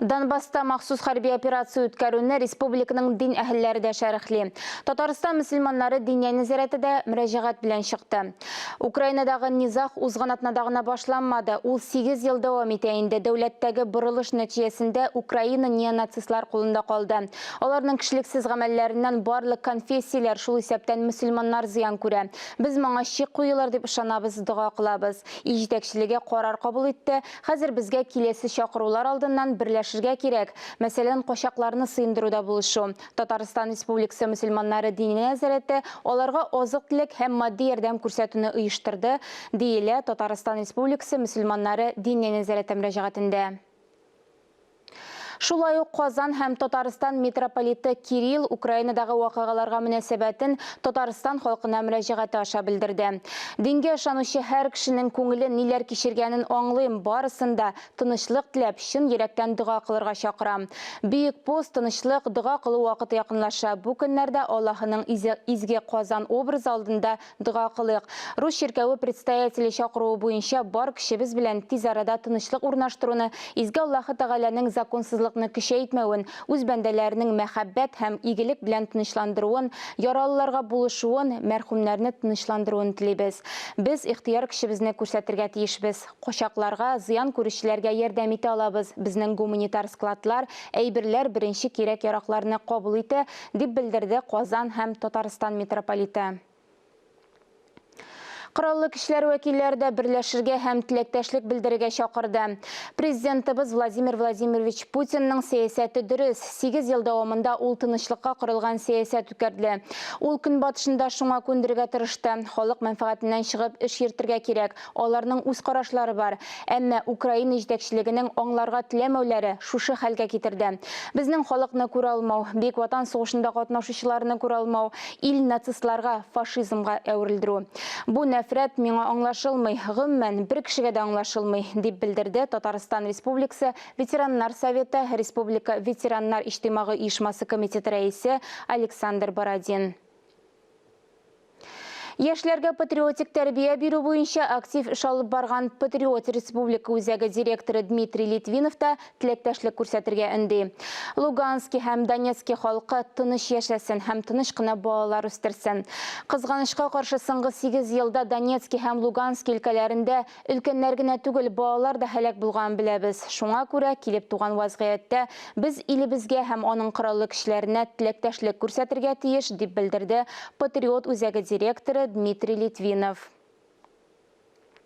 Донбасста махсус хәрби операция үткәрүне республиканың дин әһелләре дә шәрехли. Татарстан мөселманнары Диния нәзарәте дә мөрәҗәгать белән чыкты. Украинадагы низаг узган атнада гына башланмады, ул сигез ел дәвам итә инде. Дәүләттәге борылыш нәтиҗәсендә Украина неонацистлар кулында калды. Аларның кешелексез гамәлләреннән барлык конфессияләр, шул исәптән мөселманнар зыян күрә. Без моңа чик куелыр дип ышанабыз, дога кылабыз. Ил җитәкчелеге карар кабул итте, Хәзер безгә киләсе чакырулар алдыннан берләшергә кирәк. Мәсәлән, качакларны сыендыруда булышу. Татарстан Республикасы мөселманнары Диния нәзарәте аларга азык-төлек һәм матди ярдәм күрсәтүне оештырды, диелә Татарстан Республикасы мөселманнары Диния нәзарәте мөрәҗәгатендә. Шулай ук Казан һәм Татарстан митрополиты Кирилл Украинадагы вакыйгаларга мөнәсәбәтен Татарстан халкына мөрәҗәгате аша белдерде. Дингә ышанучы һәр кешенең күңеле ниләр кичергәнен аңлыйм, барысын да тынычлык теләп, чын йөрәктән дога кылырга чакырам. Бөек пост, тынычлык, дога кылу вакыты якынлаша. Бу көннәрдә Аллаһының изге Казан образы алдында Дога кылыйк. Рус чиркәве предстоятеле чакыруы буенча бар көчебез белән тиз арада тынычлык урнаштыруны, изге Аллаһы Тәгаләнең законсызлыкны көчәйтмәвен, үз бәндәләренең мәхәббәт һәм игелек белән тынычландыруын, яралыларга булышуын, мәрхүмнәрне тынычландыруын телибез. Без ихтыяр көчебезне күрсәтергә тиешбез. Качакларга, зыян күрүчеләргә ярдәм итә алабыз. Безнең гуманитар складлар, әйберләр беренче кирәк-яракларны кабул итә, дип белдерде Казан һәм Татарстан митрополиты. Кораллы көчләр вәкилләре дә берләшергә һәм теләктәшлек белдерергә чакырды. Президентыбыз Владимир Владимирович Путинның сәясәте дөрес. Сигез ел дәвамында ул тынычлыкка корылган сәясәт үткәрде. Ул Көнбатышны да шуңа күндерергә тырышты. Халык мәнфәгатеннән чыгып эш йөртергә кирәк. Аларның үз карашлары бар. Әмма Украина җитәкчелегенең аңларга теләмәүләре шушы хәлгә китерде. Безнең халыкны күрә алмау, Бөек Ватан сугышында катнашучыларны күрә алмау, ил нацистларга, фашизмга әверелдерү. Бу нәфрәт миңа аңлашылмый, гомумән, бер кешегә дә аңлашылмый, дип белдерде Татарстан Республикасы Ветераннар советы республика ветераннар иҗтимагый оешмасы комитеты рәисе Александр Бородин. Яшьләргә патриотик тәрбия бирү буенча актив эш алып барган Патриот республика үзәге директоры Дмитрий Литвинов та теләктәшлек күрсәтергә өнди. Лугански һәм Донецки халкы тыныч яшәсен һәм тыныч кына балалар үстерсен. Кызганычка каршы, соңгы сигез елда Донецки һәм Лугански өлкәләрендә Өлкәннәр генә түгел, балалар да һәлак булганын беләбез. Шуңа күрә, килеп туган вазгыятьтә без илебезгә һәм аның Кораллы Көчләренә теләктәшлек күрсәтергә тиеш, дип белдерде Патриот үзәге директоры Дмитрий Литвинов.